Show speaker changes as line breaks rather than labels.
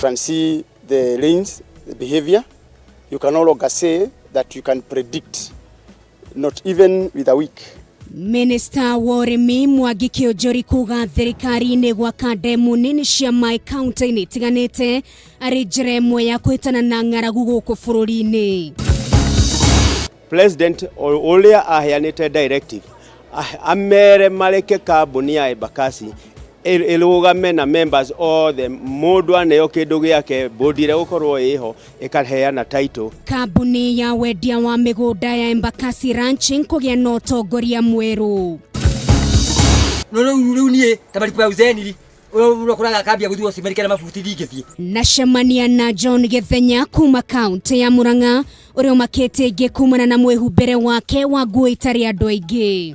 can see the rains, the behavior. You can no longer say that you can predict, not even with a week.
Minista wa ũrĩmi Mwangi Kĩonjori kuga thirikari nĩ gwaka ndemu nini cia maĩ kaunti-inĩ itiganĩte arĩ njĩra ĩmwe ya kũhĩtana na ng'aragu gũkũ bũrũri-inĩ.
President ũrĩa aheanĩte directive amere mareke kambuni ya Embakasi ĩrũgame na members othe, mũndũ aneo kĩndũ gĩake, bodi ĩrĩa gũkorwo ĩho ĩkaheana title.
Kambuni ya wendia wa mĩgũnda ya Embakasi Ranching kũgĩa na ũtongoria mwerũ.
No rĩu niĩ ta mariko ya uzeniri ũrakũraga kambia gũthiĩ cimerike na mabuti ndingĩthiĩ.
Nacemania na John Gĩthenya kuma kaunti ya Murang'a ũrĩa ũmakĩtie aingĩ kumana na mwĩhumbĩre wake wa nguo itarĩ andũ aingĩ.